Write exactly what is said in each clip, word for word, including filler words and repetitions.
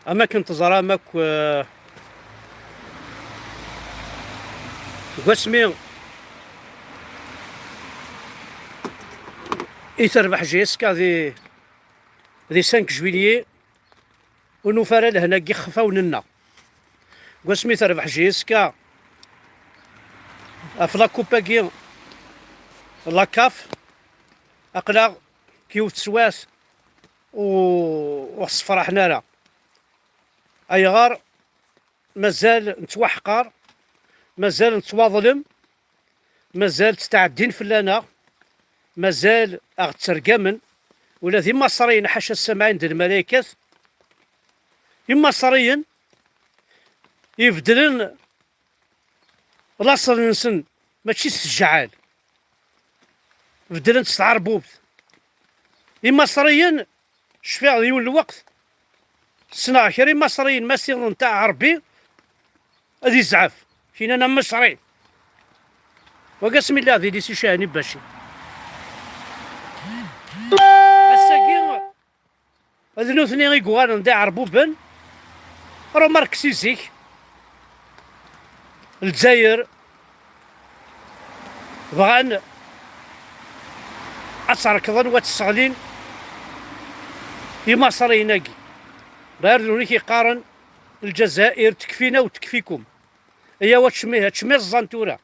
Am akken teẓram akk, eh, deg wasmi i terbeḥ J S K di, di cinq juillet, ur nufi ara lehna n yixfawen-nneɣ. Deg wasmi terbeḥ J S K ɣef la coupe-agi, la CAF, aql-aɣ k yiwet teswiɛt u-, ur ɣ-ssefraḥen ara. Ayɣer? Mazal nettwaḥqar, mazal nettwaḍlem, mazal ttɛeddin fell-aneɣ, mazal aɣ-ttergamen. Ula d imaṣriyen, ḥaca ssamɛin d lmalaykat, imaṣriyen ibeddlen laṣel-nsen, mačči s jɛal, beddlen-t s tɛerbubt. Imaṣriyen, cfiɣ di yiwen lweqt ssneɣ kra imaṣriyen ma siḍen taɛerbi ad izɛef, kinan am Maṣri. Wagi asmi lliɣ di lycée Cahani Baci. Ass-agi, d nutni i yuɣalen d iɛerbuben. Remarque si zik, Lezzayer bɣan ad tt-rekḍen u ad tt-sseɣlin imaṣriyen-agi. Bɣir d nutni i k-yeqqaren Lezzayer tekfina u tekfikum. Ayaw ad tcem-, ad tecmiẓẓan tura.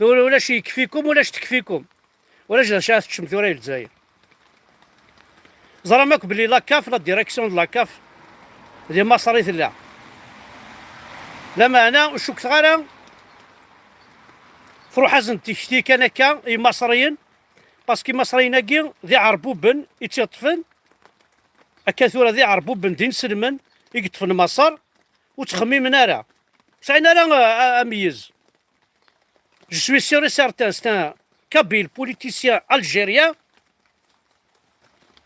Tura ulac yekfikum, ulac tekfikum. Ulac d acu ara teččem tura i Lezzayer. Ẓram akk belli la CAF, la direction de la CAF, di Maṣer i tella. Lameɛna ur cukkteɣ ara truḥ-asen tikti kan akka i Imaṣriyen, parce que Imaṣriyen-agi d iɛerbuben i tt-iṭṭfen. Akka tura d iɛerbuben d inselmen i yeṭṭfen Maṣer, ur ttxemmimen ara. Ur sɛin ara, a, a, ameyyez. Je suis sûr et certain, c'est un kabyle politicien algérien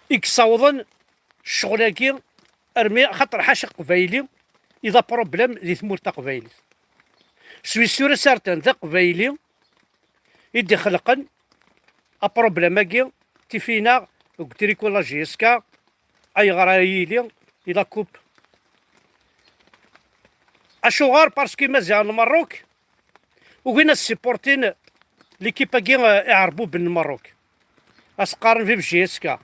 i yessawḍen ccɣel-agi, armi, xaṭer ḥaca aqbayli i d aproblem di tmurt taqbaylit. Je suis sûr et certain, d aqbayli i d-ixelqen aproblem-agi, tifinaɣ deg utriku la J S K, ayɣer ara yili i la coupe. Acuɣer? Parce que Imaziɣen n Merruk ugin ad supportin l'équipe-agi, eh, iɛerbuben n Merruk. As-qqaren vive J S K.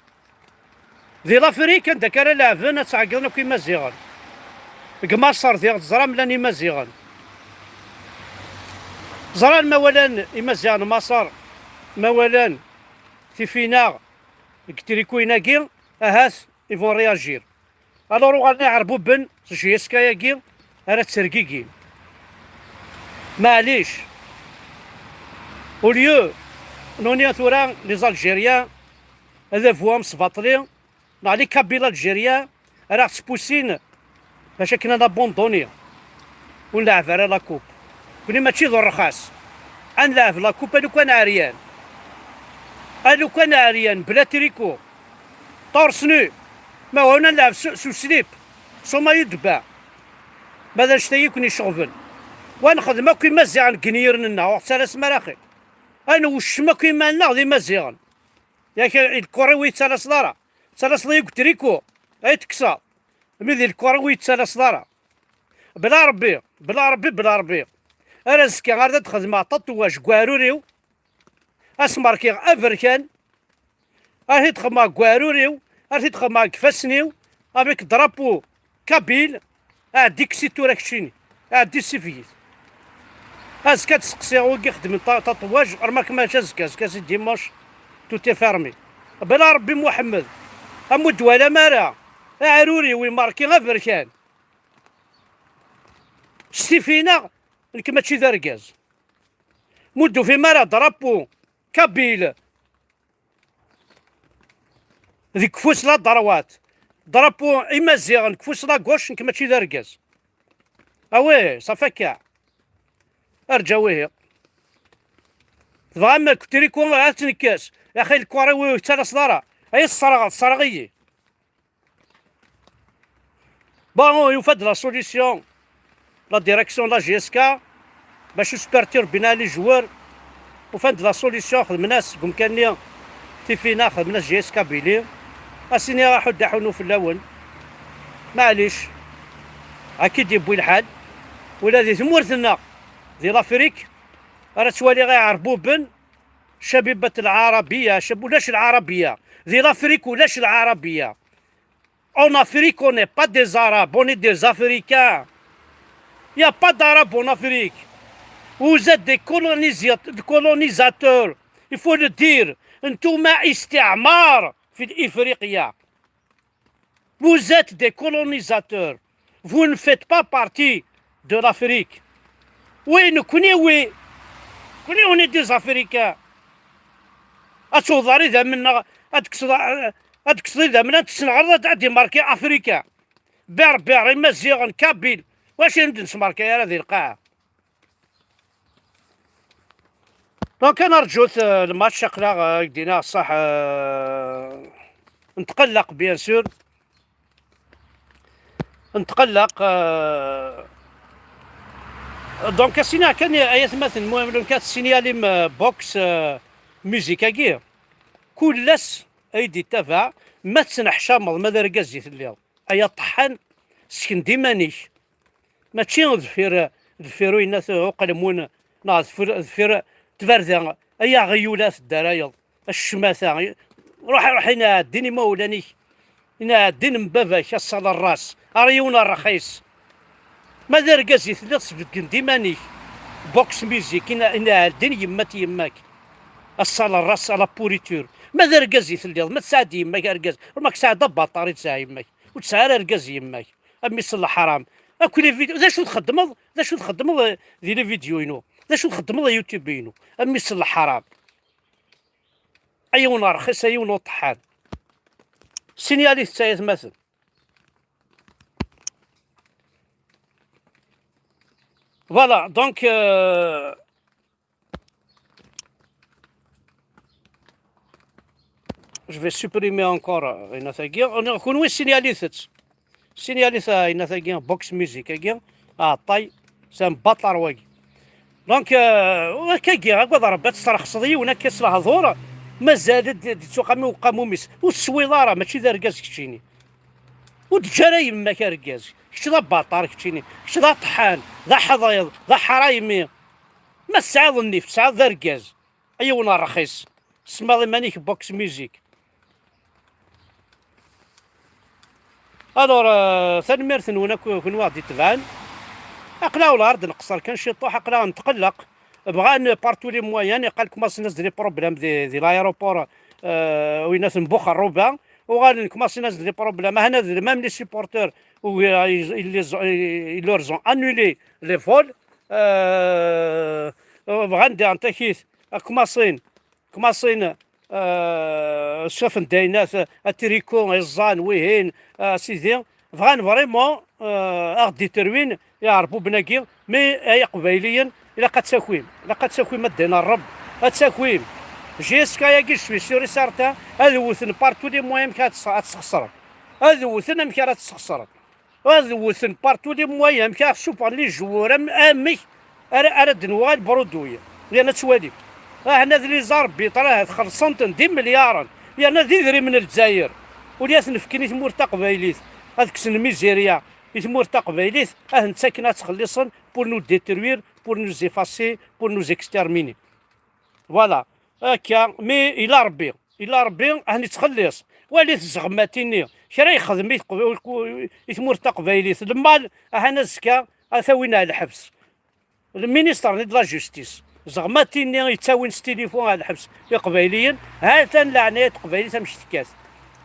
Di l'Afrique, anda akka ara leɛben, ad ttɛeggiḍen akk Imaziɣen. Deg Maṣer, diɣ teẓram llan Imaziɣen. Ẓran ma walan Imaziɣen n Maṣer, ma walan tifinaɣ deg trikuyin-agi, ahat ils vont réagir. Alors uɣalen iɛerbuben s J S K-agi ara ttergigin. Maɛlic. Au lieu, nuni tura, les Algériens, ad avou amesbaṭli, neɣ les Kabyles Algériens, ara ɣ-spusin bac akken ad nabondoni. Ur nleɛɛeb ara la coupe. Kuni mačči d rrxas. Ad nleɛɛeb la coupe a lukan ɛeryan. A lukan ɛeryan, bla triko. Torse nu. Ma huna nleɛɛeb s, s uslip. S umayu de bain. Ma d annect-agi i ken-iceɣben. Wa nexdem akk Imaziɣen deg yinyir-nneɣ, ur ɣ-ttalasem ara axi. Ad nweccem akk iman-nneɣ d Imaziɣen. Yak lkura ur yi-ttalaseḍ ara. Ttalaseḍ-iyi deg utriku. Ay tekkseḍ. Mi di lkura ur yi-ttalaseḍ ara. Bla Rebbi, bla Rebbi, bla Rebbi. Ar azekka, ar d ad xedmeɣ tatuwaj deg uɛrur-iw. Ad s-merkiɣ aberkan. Ar t-id-xedmeɣ deg uɛrur-iw. Ar t-id-xedmeɣ deg ifassen-iw. Avec drapeau kabyle. Ɛeddi kkes-it tura keččini. Ɛeddi ssifeg-it. Azekka ad d-steqsiɣ wigi xedmen ta-, tatuwaj, remarque mačči azekka, azekka c'est dimanche, tout est fermé. Bla Rebbi Muḥemmed, am ur d-twalam ara, aɛrur-iw imerki aberkan. S tifinaɣ, nekk mačči d argaz. Ma ur d-tufim ara drapeau kabyle deg ufus la droite, drapeau Imaziɣen deg ufus la gauche, nekk mačči d argaz. Ah ouais, ça fait akka. Arǧaw ihi. Tebɣam kutriku ad tnekkes? Yaxi lkura-w ur ttalaseḍ ara. Ay tesserɣeḍ, sserɣ-iyi. Bon, yufa-d la solution, la direction de la J S K, bac ur sperturbin ara les joueurs. Ufan-d la solution, xedmen-as deg umkan-nni tifinaɣ, xedmen-as J S K Bili. Ad s-iniɣ aḥuddu aḥunnu fell-awen. Maɛlic, Akka i d-yewwi lḥal, ula di tmurt-nneɣ, di l'Afrique, ara twaliɣ iɛerbuben, شبيبة العربية، شب-، ulac العربية. Di l'Afrique, ulac العربية. En Afrique, on n'est pas des Arabes, on est des Africains. Il n'y a pas d'Arabes en Afrique. Vous êtes des colonisiat-, des colonisateurs. Il faut le dire. انتوما استعمار في إفريقيا. Vous êtes des colonisateurs. Vous ne faites pas partie de l'Afrique. Oui, nekkni, oui. Nekkni, on est des Africains. Ad tewḍeḍ ar idammen-nneɣ, ad tekkseḍ, ad tekkseḍ idammen, ad tesneɣreḍ, ad, ad d-imarki Africain. Berbère, Imaziɣen, Kabyle. Wacu i d-nesmarkay ara di lqaɛa? Donc, ad nerǧut, euh, le match, aql-aɣ, euh, deg dina, ṣṣeḥ, euh, netqelleq, bien sûr. Netqelleq, euh, donc, asina kan, ay atmaten, المهم, لو كان تسينياليم, euh, box, euh, musique-agi, kul ass ay d-ittabaɛ, ma tettneḥcameḍ, ma d argaz i telliḍ, ay aṭeḥḥan, sken-d iman-ik. Mačči deffir, deffir uyennat uqelmun, neɣ deffir, deffir tbarda, ay aɣyul ara teddarayeḍ, a ccmata, ruḥ, ruḥ, inɛeddin imawlan-ik, inɛeddin n baba-k, a ssala n ras, ar yiwen rxis. Ma d argaz i telliḍ, sbedgen-d iman-ik. Box music, ina-, inɛeddin yemma-t yemma-k, a ssala n ras, a la pourriture. Ma d argaz i telliḍ, ma tesɛa-d yemma-k argaz, ur ma k-tesɛa-d abaṭar i tesɛa yemma-k, ur tesɛa ara argaz yemma-k. A mmi-s n leḥram. Akk les vidéos, d acu txeddmeḍ? D acu txeddmeḍ, eh, di les vidéos-inu? D acu txeddmeḍ a YouTube-inu? A mmi-s n leḥram. A yiwen rxis, a yiwen uṭeḥḥan. Sinyalit-tt ay atmaten. Voilà, donc, euh, Je vais supprimer encore, euh, ayennat-agi. Kunwi sinyalit-tt. Sinyalit, euh, ayennat-agi, box music-agi. Aɛeṭṭay, c'est un bâtard wagi. Donc, euh, akkagi, agad Rebbi, ad tesrexseḍ yiwen akka s lehdur, mazal d, d, d tuqami uqamum-is. Ur teswiḍ ara, mačči d argaz keččini. Ur d-ǧǧa ara yemma-k argaz. Kečč d abaṭar keččini. Kečč d aṭeḥḥan, d aḥḍiḍ, d aḥraymi. Ma tesɛiḍ nnif, tesɛiḍ d argaz. A yiwen rxis. Semmaḍ iman-ik box music. Alors, euh, tanemmirt-nwen akk kunwi aɣ-d-itebɛen. Aql-aɣ ur d-nqeṣṣer kan ciṭuḥ, aql-aɣ netqelleq. Bɣan par tous les moyens, iqal commencen-as-d les problèmes di, di l'aéroport, euh, winat n Buxerruba. Uɣalen commencen-as-d les problèmes. Ahna d même les supporters, ou, euh, ils, ils les ont, ils leur ont annulé les vols. Euh, bɣan diɣen takit, commencen, commencen, euh, ssafen-d ayennat, atriko, iẓẓan, wihin, euh, sidi. Bɣan vraiment, euh, aɣ-d-iterwin iɛerbuben-agi, mais ay iqbayliyen, ilaq ad takwim, ilaq ad takwim a ddin Ṛṛebb, ad takwim. J S K-agi, je suis sûr et certain, ad wten par tous les moyens amek ad tt-, ad tt-sxeṣren. Ad wten amek ara tt-sxeṣren. Ad wten par tous les moyens amek ara ssufɣen les joueurs, am-, amek ara, ara d-nuɣal brodwi. Yerna ttwalim. Ahna d les arbitres, ahat xellṣen-ten d imelyaṛen. Yerna d idrimen n Lezzayer. Ula ad ten-fken i tmurt taqbaylit. Ad kksen lmizirya i tmurt taqbaylit, ad ten-ttaken ad ttxelliṣen pour nous détruire, pour nous effacer, pour nous exterminer. Voilà. Akka, mais ila Rebbi. Ila Rebbi, ad ten-ittxelliṣ. Walit zzexmat-inni. Kra yexdem i tqb-, i tmurt taqbaylit. Lmal, ahan azekka, ad t-awin ar lḥebs. Le ministre de la justice. Zzexmat-inni yettawin s tilifu ar lḥebs iqbayliyen. Ha-t-an leɛnaya n teqbaylit amek tekkat.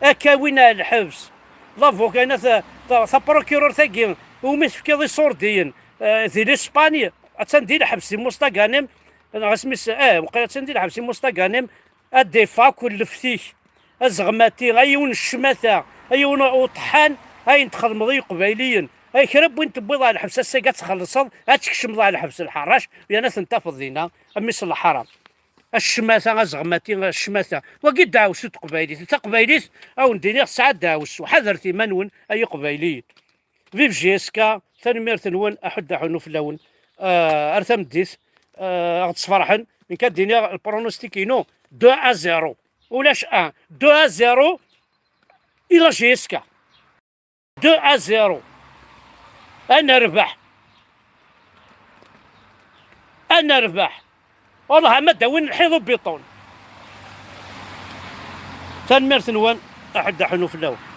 Ad k-awin ar lḥebs. L'avocat-ina ta, ta, taprokirurt-agi, umi tefkiḍ iṣurdiyen, eh, di l'Espagne, attan di lḥebs, di Mostaganem, neɣ isem-is, eh, waqila attan di lḥebs, di Mostaganem, ad d-ifak leftik, azɣmati, a yiwen n ccmata, a yiwen uṭeḥḥan, ayen txedmeḍ i Iqbayliyen, a kra n win tewwiḍ ɣer lḥebs, ass-agi ad txellṣeḍ, ad tkecmeḍ ɣer lḥebs lḥeṛṛac, yerna ad ten-tafeḍ dinna, a mmi-s n leḥṛam. A ccmata, azɣmati, a ccmata. Wagi d deɛwessu n teqbaylit. Taqbaylit, a wen-d-iniɣ, tesɛa deɛwessu. Ḥadret iman-nwen, ay Iqbayliyen. Vive J S K, tanemmirt-nwen, aḥuddu aḥunnu fell-awen. Ah, ar tameddit, ah, ad ɣ-d-sferḥen. Nekk ad d-iniɣ le pronostic-inu, deux à zéro. Ulac un, deux à zéro, ila J S K. Deux à zéro. Ad nerbeḥ. Ad nerbeḥ. Wallah, ama d-awin lḥiḍ ubiṭun. Tanemmirt-nwen, aḥuddu aḥunnu fell-awen.